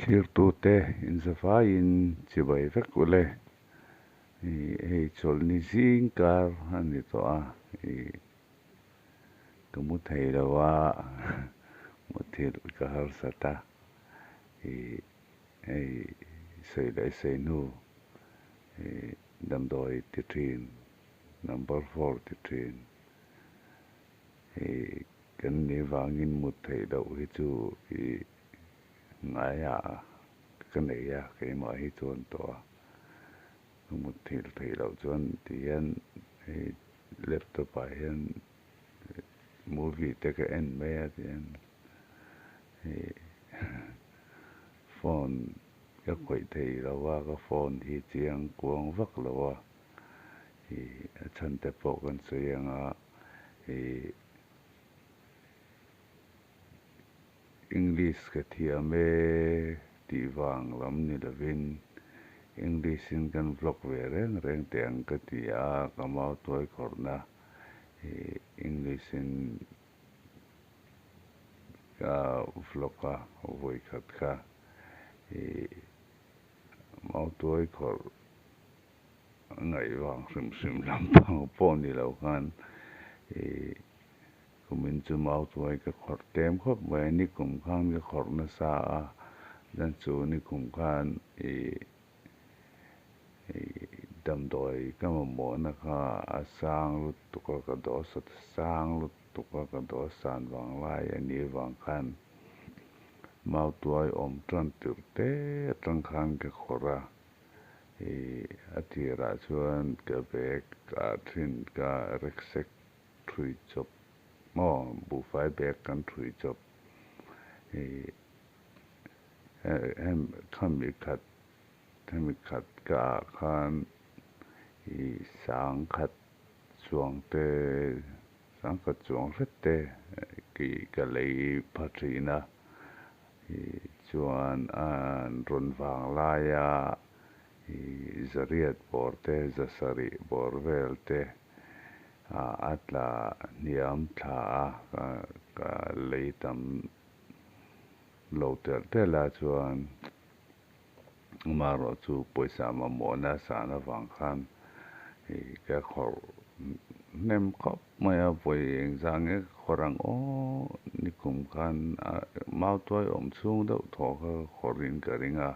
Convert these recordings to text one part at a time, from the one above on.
Thlirtute inzavaiin chibai vek ule. Hei chawlhni zing kar a ni tawh a, ka mu thei lo a, muthilh ka harsat a, hei sawi leh sawi hnu damdawi ti thin, number four ti thin. Hei kan nih vangin mut theih loh hi chu i ngaiah ka nei a, keimah hi chuan tawh a. Ka mut thil theih loh chuan ti hian hei laptop ah hian movie te ka en mai a ti hian hei phone ka khawih thei lo a, ka phone hi chiang kuang vak lo a, ih a chhan te pawh kan sawi ang a. Ih English ka thiam e tih vang lam ni lovin English in kan vlog ve reng reng teh ang ka ti a, ka mau tuai khawrhna ih English in ka vlog a vawi khat kha ih mau tuai khawrh Ngaih vang hrim hrim lampang pawh ni lo khan ih kumin chu mau chuai ka khawrh tlem khawp mai a, nikum khan ka khawrh nasa a, chuan chu nikum khan ih ih damdawi ka mamawhna kha a sang lutuk a, ka dose a sang lutuk a, ka dose san vang lai a nih vang khan mau tuai awm tan tirh te atang khan ka khawrh a. Ih a tirah chuan ka bag ah thin ka rucksack thui chawp maw buhfai bag kan thui chawp ih hem khami khat hemi khat ka ah khan ih sangkhat chuang te sangkhat chuang hret te ka lei pha thin a. Chuan an rawn vang laia zariat bawr te, zasarih bawr vel te a tla hniam thla a, ka lei tam lo telh telh a chuan amaherawh chu pawisa mamawhna san avang khan ka khawrh hnem khawp mai a, vawi engzah nge ka khawrh ang aw nikum khan mau tuai awm chhung deuh thaw kha ka khawrhin ka ring a,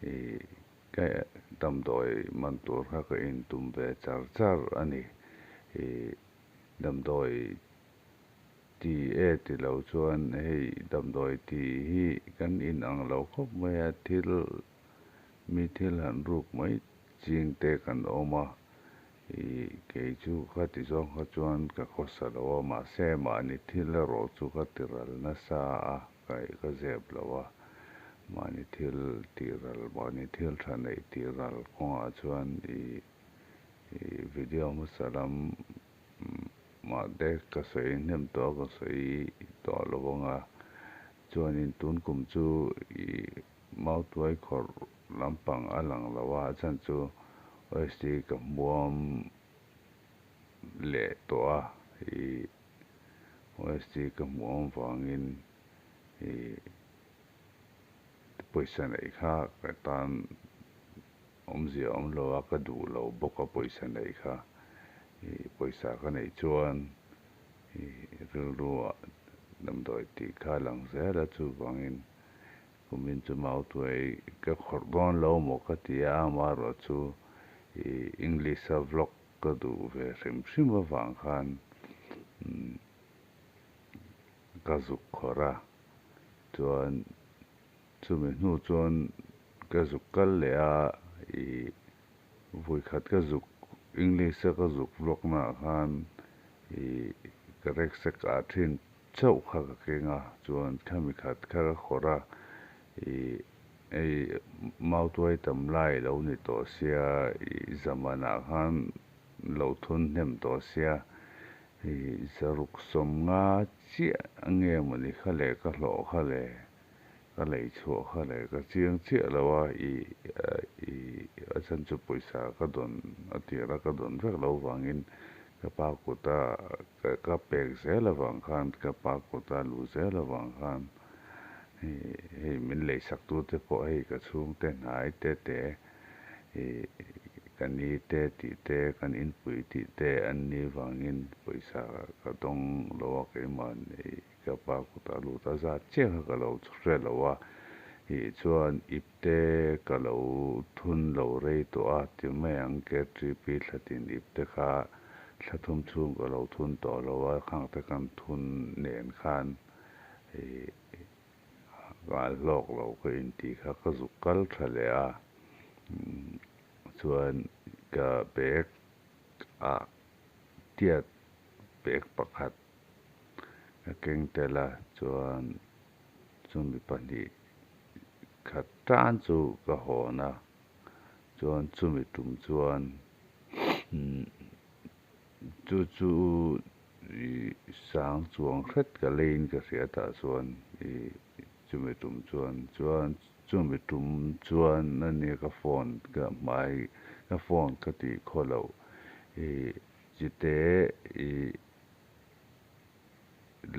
ih ka damdawi man tur kha ka intum ve char char a ni, ih damdawi ti e ti lo chuan hei damdawi ti hi kan inang lo khawp mai a, thil mi thil han ruk mai ching te kan awm a, ih kei chu ka ti zawng kha chuan ka khawsa lo a, mahse mahni thil erawh chu ka ti ral nasa a, ka ka zep lo a, mahni thil tih ral mahni thil tha neih tih ral kawngah chuan ih ih video hmasa lam mahte ka sawi hnem tawh a ka sawi tawh lo ang a, chuanin tun kum chu ih Mautuai khawrh lampang a lang lo a, a chhan chu OST ka hmuam leh tawh a, ih OST ka hmuam vangin ih pawisa neih kha ka tan awmzia awm lo a, ka duh lo bawk a pawisa neih kha, ih pawisa ka neih chuan ih rilru ah damdawi tih kha a lang zel a, chuvangin Kumin chu Mautuai ka khawrh dawn lo maw ka ti a, amaherawh chu ih English a vlog ka duh ve hrim hrim avang khan ka zuk khawrh a, chuan chumi hnu chuan ka zuk kal leh a, ih vawikhat ka zuk English a ka zuk vlog naah khan ih ka rucksack ah thin Chauh kha ka keng a, chuan khami khat kha ka khawrh a, ih hei mautuai tam lai lo ni tawh sia, ih zamanah khan lo thun hnem tawh sia, ih zaruk sawm nga chiah nge mawni kha le ka hlawh kha le, ka lei chhuah kha le ka chiang chiah lo a, ih ih a chhan chu pawisa ka dawn a tir a ka dawn vek lo vangin Ka pa kuta ka pek zel avang khan, ka pa kuta luh zel avang khan Hei min leisak tute pawh hei ka chhungte hnai te te ih ka ni te tih te kan inpui tih te an nih vangin pawisa ka dawng lo a keimahni ka pa kutah lut a zat chiah kha ka lo hre lo a ih chuan ipte ka lo thun lo rei tawh a ti mai ang K_T_P thla tin ipte kha thla thum chhung ka lo thun tawh lo a khang te kan thun nen khan ih Ngal hlawk lo ka intih kha ka zuk kal tha leh a, chuan ka bag ah tiat bag pakhat ka keng tel a, chuan chumi pahnih khat tan chu ka hawn a, chuan chumi tum chuan Chu chu i sang chuang hret ka leiin ka hria tah chuan i chumi tum chuan chuan chumi tum chuan a nia ka phone ka hmai ka phone ka tih khaw loh i chite i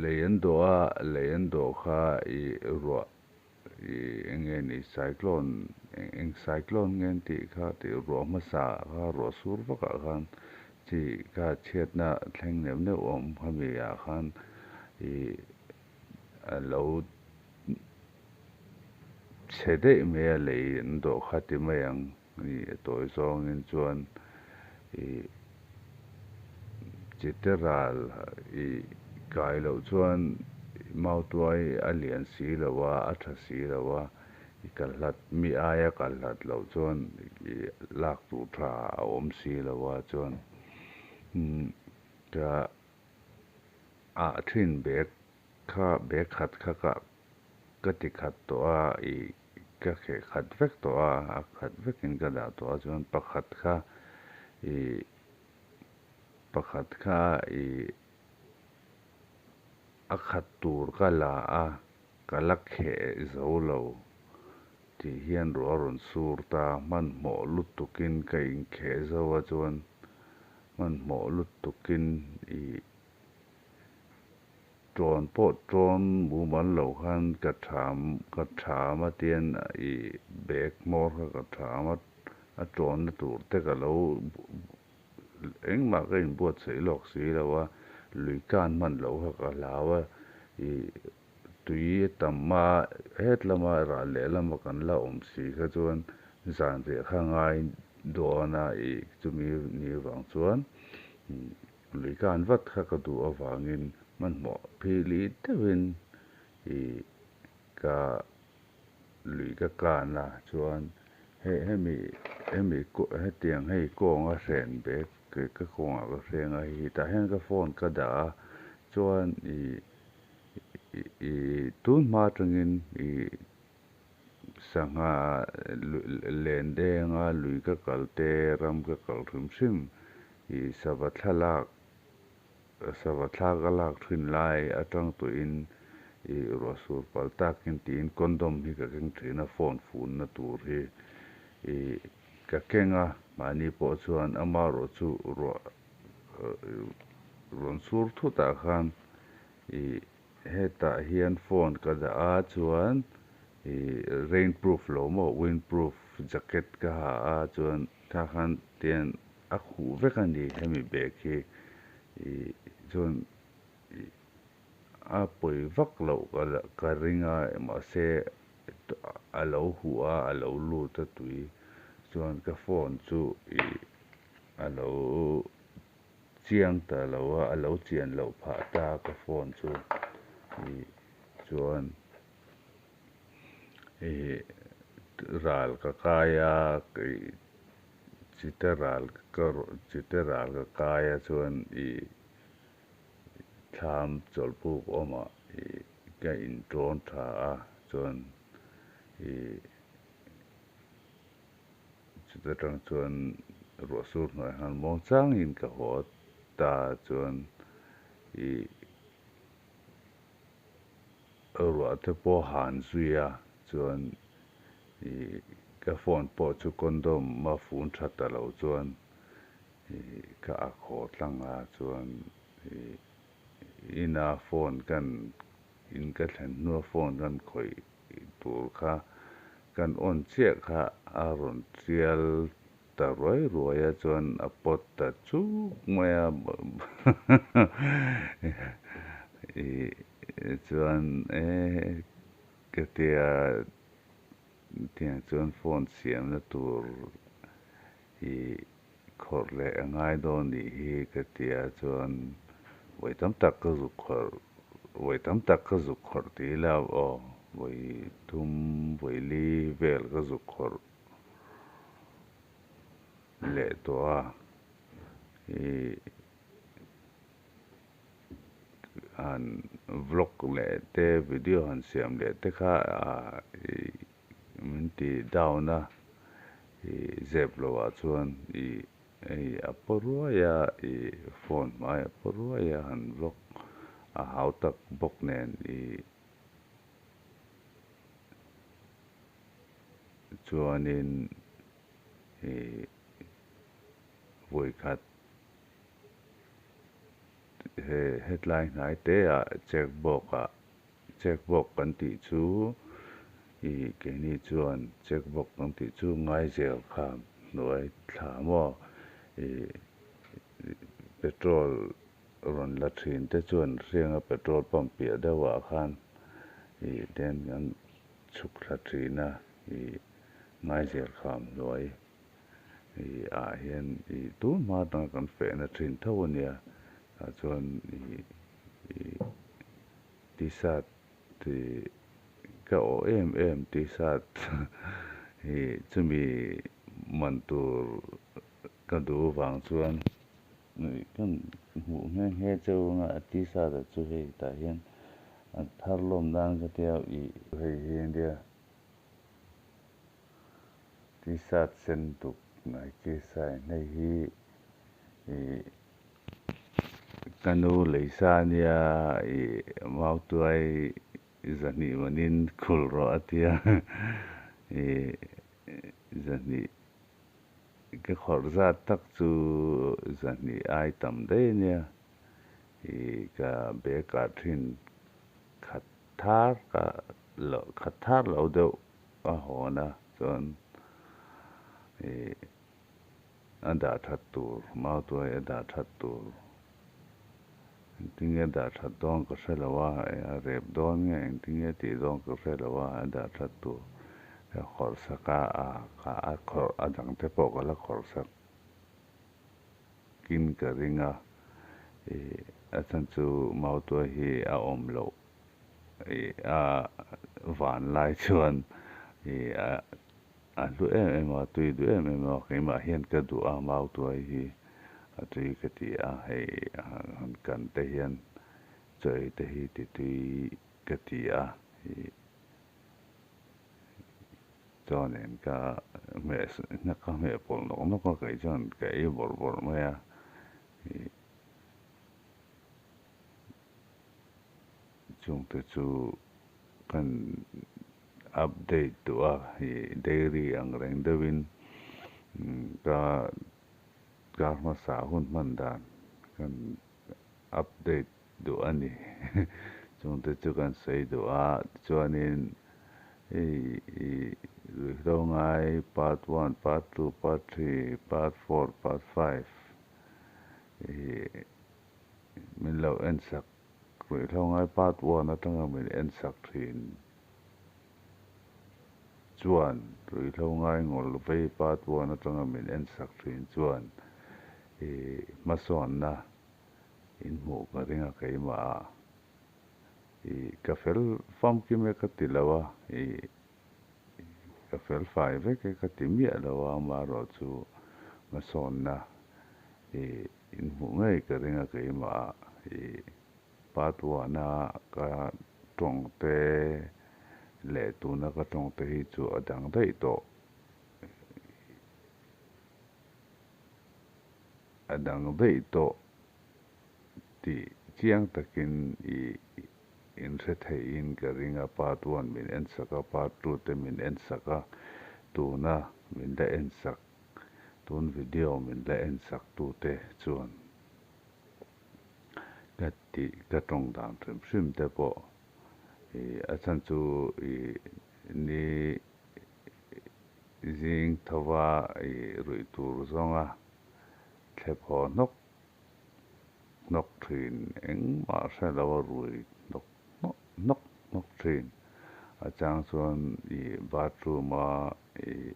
lei an dawh a lei an dawh kha i ruah Ih eng nge ni cyclone eng cyclone nge an tih kha tih ruah hmasa kha ruah sur vakah khan chi kha chhiatna thleng neuh neuh awm khami ah khan ih a lo chhe daih mai a lei an dawh kha ti mai ang ih a tawi zawngin chuan ih chite ral ih kai loh chuan mautuai a lian si lo a a tha si lo a i kalhlat mi aia kalhlat loh chuan ih lak tur tha a awm si lo a chuan ka ah thin bag kha bag khat kha ka ka ti khat tawh a ih ka kheh khat vek tawh a a khat vekin ka dah tawh a chuan pakhat kha ih pakhat kha ih a khat tur ka la a ka la kheh zo lo tih hian ruah a rawn sur ta hmanhmawh lutukin ka inkheh zo a chuan hmanhmawh lutukin ih Ṭawn pawh ṭawn mumal lo khan ka ṭham ka ṭham a tian ih bag hmawr kha ka ṭham a, a ṭawnna tur te ka lo engmah ka inbuatsaih lawk si lo a, lui kan hman loh kha ka hlau a, ih tui a tam a het lama ral lehlama kan la awm si kha chuan zan riah kha ngai dawn a ih chumi ni vang chuan. Lui kan vat kha ka duh avangin hmanhmawh phili deuhin ih ka lui ka kan a chuan he hemi hemi hetiang hei kawnga hren bag ka kawngah ka hreng a hei tah hian ka phone ka dah a chuan ih ih tun hma atangin ih sangha len denga lui ka kal te ram ka kal hrim hrim Ih sava thlalak sava thla ka lak thin lai atang tuihin ih ruah sur pal takin tiin condom hi ka keng thin a phone fun na tur hi ih ka keng a mahni pawh chuan amaherawhchu ruah rawn sur thutah khan ih Hetah hian phone ka dah a chuan ih rain proof lo maw wind proof jacket ka ha a chuan tah khan tian a khuh vek a ni hemi bag hi ih chuan ih a pawi vak loh ka ka ring a mahse a lo huh a a lo lut a tui chuan ka phone chu ih a lo. Chiang ta lo a, a lo chian loh phah ta ka phone chu ih chuan ih ral ka kai a ih chite ral ka chite ral ka kai a chuan ih thlam chawlhbuk awmah ih ka intawn tha a chuan ih. Chuta tang chuan ruah sur hnuai han muang changin ka haw ta chuan ih ruah te pawh han zui a chuan ih ka phone pawh chu condom a fun tha ta lo chuan ih ka ak haw tlang a chuan ih ina phone kan in ka thlen hnua phone kan khawih. tur kha kan on chiah kha a rawn tial ta ruai ruai a chuan a pawt ta chuk mai a ih chuan e ka tia tiang chuan phone siamna tur ih khawrh leh a ngai dawn nih hi ka tia chuan vawi tam tak ka zuk khawrh vawi tam tak ka zuk khawrh tih ila aw vawi thum vawi li vel ka zuk khawrh leh tawh a ih han vlog leh te video han siam leh te kha ih min ti down a ih zep loh ah chuan ih hei a paw ruai a ih phone hmai a paw ruai a han vlog a hau tak bawk nen ih chuanin ih vawikhat he hetlai hnai te ah check box ah check box kan tih chu ih keini chuan check box kan tih chu ngaizel kha hnuai thla maw ih petrol rawn la thin te chuan hrianga petrol pump piah deuh ah khan ih ten an chhuk thla thin a ih ngaizel kha hnuai ih ah hian ih tun hma atanga kan fehna thin tho a nia tah chuan ih ih t-shirt ih ka awh em em t-shirt ih chumi man tur ka duh vang chuan ka hmuh nghe nghe cheu anga a t-shirt ah chu hei tah hian a thar lawm nan ka tia ih hei hi a nia. T-shirt sen duk Nike sign hei hi ih ka nu leisa ania ih mautuai zahnih manin khul rawh a tia ih zahnih ka khawrh zat tak chu zahnih ai tam daih ania ih ka bag ah thin khat thar ka loh khat thar lo deuh a hawn a chuan ih a dah that tur mautuai a dah that tur engtin nge dah that dawn ka hre lo a a rep dawn nge engtin nge tih dawn ka hre lo a a dah that tur ka khawrh sak a a khawrh a dang te pawh ka la khawrh sak. Kin ka ring a, ih a chhan chu Mautuai hi a awm loh ih a van lai chuan ih a a hlu em em a, tui duh em em a, keimah hian ka duh a Mautuai hi a tui ka ti a, hei han kan te hian chaw ei te hi ti tui ka ti a ih. Chuanin ka hmeh ka hmeh pawlh nawk nawk a kei chuan ka ei bawrh bawrh mai a ih chungte chu kan update duh a ih dairy ang reng deuhin ka kar hmasa hun hman dan kan update duh a ni. Chungte chu kan sawi duh a, tichuanin hei ih ruihhlo ngai part one, part two, part three, part four, part five ih min lo en sak ruihhlo ngai part one atanga min en sak thin chuan ruihhlo ngai ngawl vei part one atanga min en sak thin chuan ih hmasawnna In hmuh ka ring a keimah ah ih ka fel famkim e ka ti lo a ih ka fel fai vek e ka ti miah lo a amaherawh chu hmasawnna ih in hmuh ngei ka ring a keimah ah ih part one a ka tawng te leh tuna ka tawng te hi chu a dang daih tawh. A dang daih tawh tih chiang takin i inhre theihin ka ring a, part one min en sak a, part two te min en sak a, tuna min la en sak, tun video min la en sak tute chuan ka tih ka tawng dan hrim hrim te pawh i a chhan chu i. ni zing thova ih ruih tur zawnga thlep haw hnawk hnawk thin engmah hre lo a rui hnawk hnawk hnawk hnawk thin a chang chuan ih bathroom a ih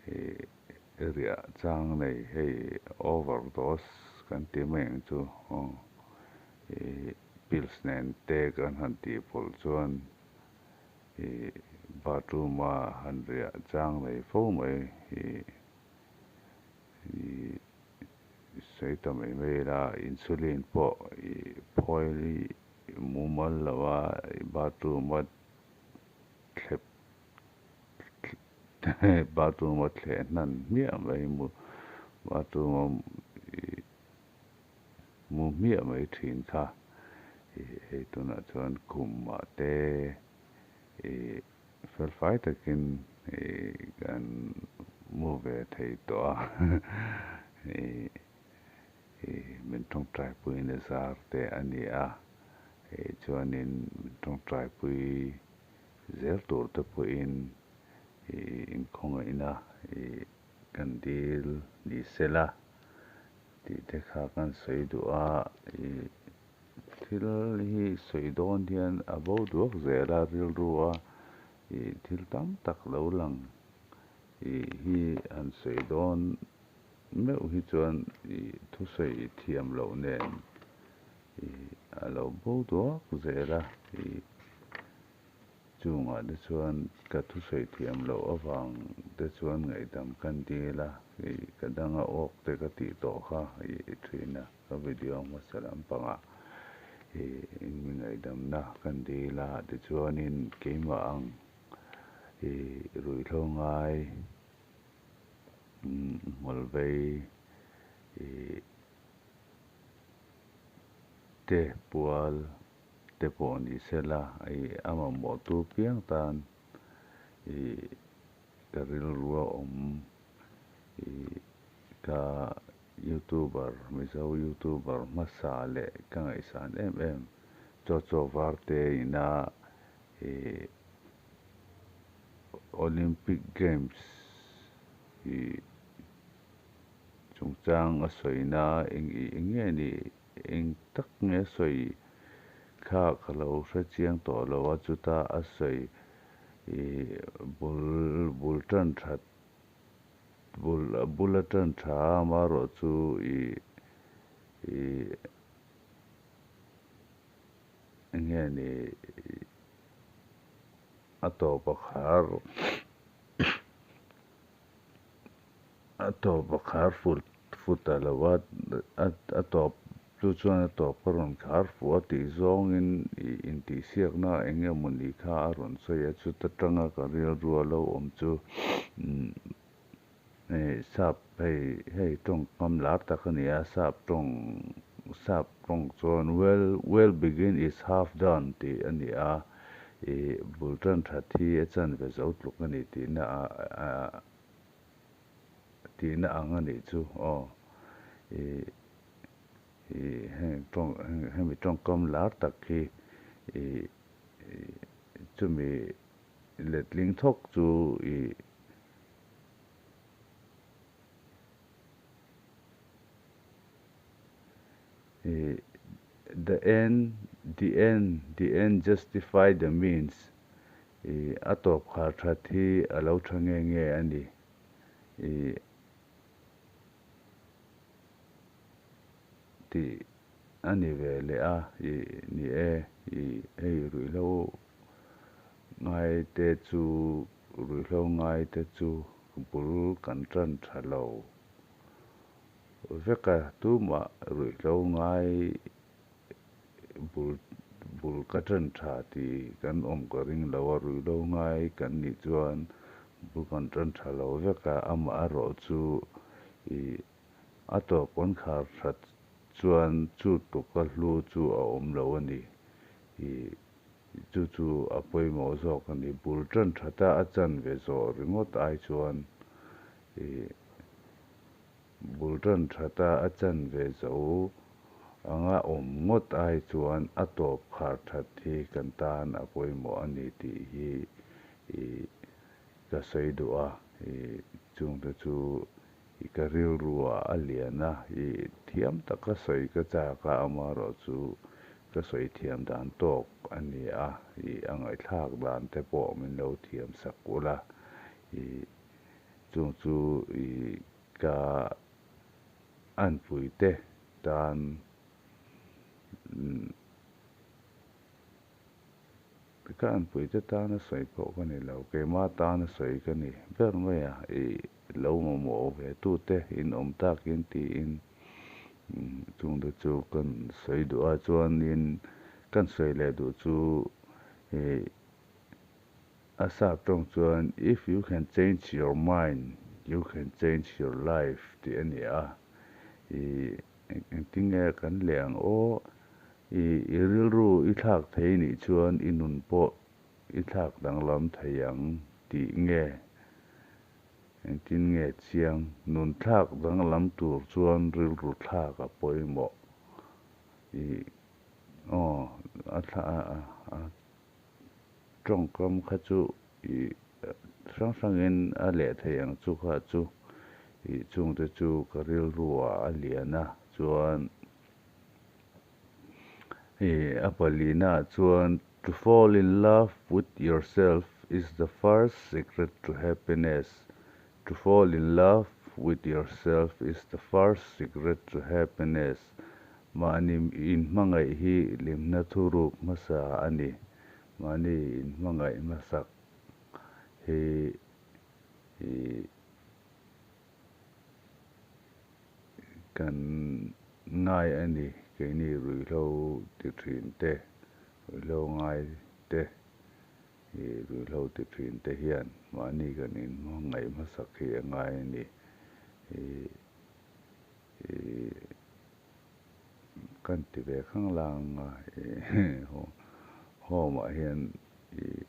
ih riah chang nei hei overdose kan tih mai ang chu aw ih pills nen te kan han tih pawlh chuan ih bathroom a han riah chang nei fo mai ih ih sawi ta mai mai ila insulin pawh ih phawi mumal lo a bathroom a thlep bathroom a thleh hnan hmiah mai bathroom a ih mu hmiah mai thin kha ih hei tunah chuan khumah te ih felfai takin ih kan mu ve thei tawh a ih ih min tawngtaipui na zar te a ni a hei chuanin min tawngtaipui zel tur te pawhin ih inkhawngaihna ih kan dil ni sela tih te kha kan sawi duh a ih thil hi sawi dawn hian a bo duak zel a rilru a ih thil tam tak lo lang ih hi han sawi dawn meuh hi chuan ih thusawi thiam loh nen ih a lo bo duak zel a ih chungah te chuan ka thusawi thiam loh avang te chuan ngaihdam kan dil a ih ka danga awk te ka tih tawh kha ih thin a ka video hmasa lampangah ih mi ngaihdamna kan dil a tichuanin keimah ang ih ruihhlo ngai ngawlvei ih te pual te pawh ni sela ih a mamawh tu piang tan ih ka rilru a awm ih ka youtuber mizo youtuber hmasa leh ka ngaihsan em em chaw chaw var te ina ih Olympic Games ih chungchang a sawina eng ih eng nge ni eng tak nge a sawi kha ka lo hre chiang tawh lo a chuta a sawi ih bul bul tan that bul bul a tan tha a amaherawh chu ih ih eng nge ni a tawp a khar a tawp a khar fut fut a lo a a tawp chu chuan a tawp a rawn khar fuh a tih zawngin ih intihsiakna eng emaw ni kha a rawn sawi a chuta tanga ka rilru a lo awm chu umm hei sap hei hei tawngkam lar tak a ni a sap tawng sap tawng chuan well well begin is half done tih a ni a ih bul tan that hi a chanve zo tluk a ni tihna ah tihna ang a nih chu aw ih ih heng tawng hemi tawngkam lar tak hi ih ih chumi letling thawk chu ih ih the end the end the end justify the means ih a tawp khar that hi a lo tha nge nge a ni ih tih a ni ve leh a ih ni e ih hei ruihhlo ngai te chu ruihhlo ngai te chu bul kan tan tha lo vek a tumah ruihhlo ngai bul bul ka tan tha tih kan awm ka ring lo a ruihhlo ngai kan nih chuan bul kan tan tha lo vek a amaherawh chu ih a tawp kan khar that chuan chu tluka hlu chu a awm lo a ni ih chu chu a pawimawh zawk a ni bul tan that a a chanve zawh ringawt ai chuan ih bul tan that a a chanve zo anga awm ngawt ai chuan a tawp khar that hi kan tan a pawimawh a ni tih hi. ih ka sawi duh a, ih chungte chu ih ka rilruah a lian a, ih thiam taka sawi ka chak a, amaherawhchu ka sawi thiam dan tawk a ni a, ih a ngaihthlak dan te pawh min lo thiam sak ula, ih chung chu ih ka anpuite tan Ka anpuite tana sawi pawh ka ni lo, keimah tana sawi ka ni ber mai a, i lo mamawh ve tute in awm takin tiin chungte chu kan sawi duh a, chuanin kan sawi leh duh chu i a sap tawng chuan if you can change your mind, you can change your life tih a ni a, i Engtinge kan leh ang aw? I i rilru i thlak thei nih chuan i nun pawh i thlak danglam thei ang tih nge? Engtin nge chiang? Nun thlak danglam tur chuan rilru thlak a pawimawh. I aw a thla a tawngkam kha chu i hrang hrangin a leh thei ang chu kha chu i chungte chu ka rilru ah a lian a chuan i a palina ah chuan to fall in love with yourself is the first secret to happiness to fall in love with yourself is the first secret to happiness Mahni inhmangaih hi hlimna thuruk hmasa a ni. Mahni inhmangaih hmasak hi kan ngai a ni. Keini ruihhlo ti thin te, ruihhlo ngai te, ruihhlo ti thin te hian mahni kan inhmangaih hmasak hi a ngai a ni. Ih kan ti ve khang lang a ih home ah hian ih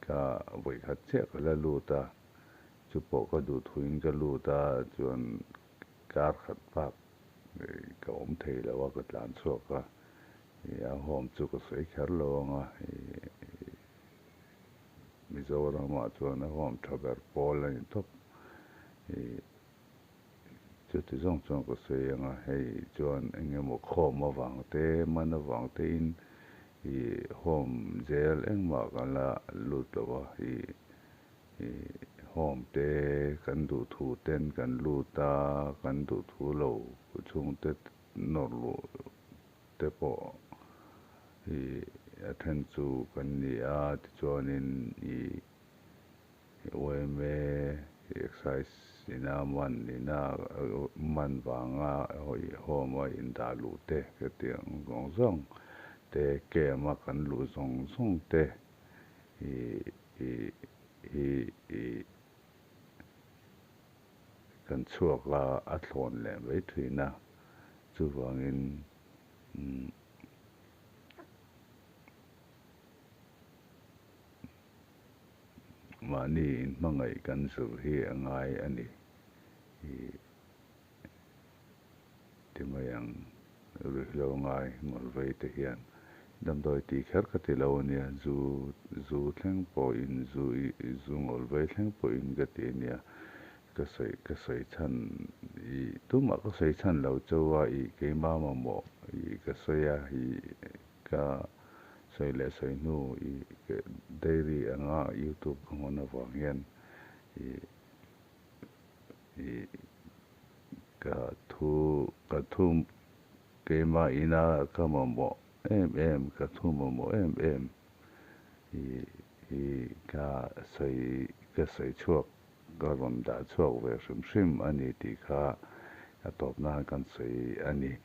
ka vawikhat chiah ka la lut a chu pawh ka duh thuin ka lut a chuan kar khat bak ka awm thei lo a ka tlan chhuak a ih a home chu ka sawi kher lo ang a ih Mizoram ah chuan a home tha ber pawl a ni tawp ih Chuti zawng chuan ka sawi ang a, hei chuan eng emaw khawm avang te, man avang te in ih home zel engmah kan la lut lo a, ih ih home te kan duh thu ten kan lut a, kan duh thu lo chhungte nawr luh te pawh ih a then chu kan ni a, tichuanin ih Uaime exercise ina man ina man vanga home a indah luh te ka tih ang zawng zawng te camp a kan luh zawng zawng te ih ih hi ih kan chhuak a a thlawn leh mai thin a chuvangin umm. Mahni inhmangaih kan zir hi a ngai a ni i ti mai ang. Ruihhlo ngai ngawlvei te hian damdawi tih kher ka ti lo a nia, zu zu thleng pawhin zu zu ngawlvei thleng pawhin ka ti a nia. Ka sawi ka sawi chhan i tumah ka sawi chhan lo chauh a i keimah mamawh i ka sawi a i Ka sawi leh sawi hnu i diary anga youtube ka hman avang hian i i ka thu ka thu keimah ina ka mamawh em em ka thu mamawh em em i i ka sawi ka sawi chhuak ka rawn dah chhuak ve hrim hrim a ni tih kha a tawp nan kan sawi a ni.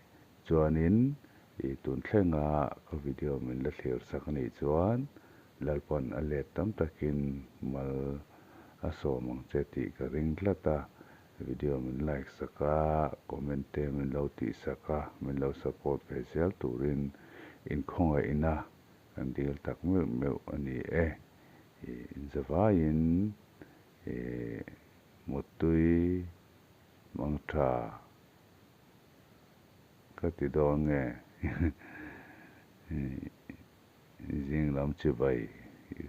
Chuanin i tun thlenga ka video min la thlir sak anih chuan Lalpawn a let tam takin mal a sawm ang che tih ka ring tlat a, video min like sak a, comment te min lo tih sak a, min lo support ve zel turin inkhawngaihna kan dil tak meuh meuh a ni e. I inzavaiin i muttui mangtha. Ka ti dawn nge? Zing lam chibai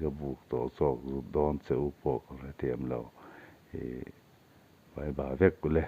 ka buk tawh zawk dawn che u pawh ka hrethiam lo. Ih, bye bye vek ule.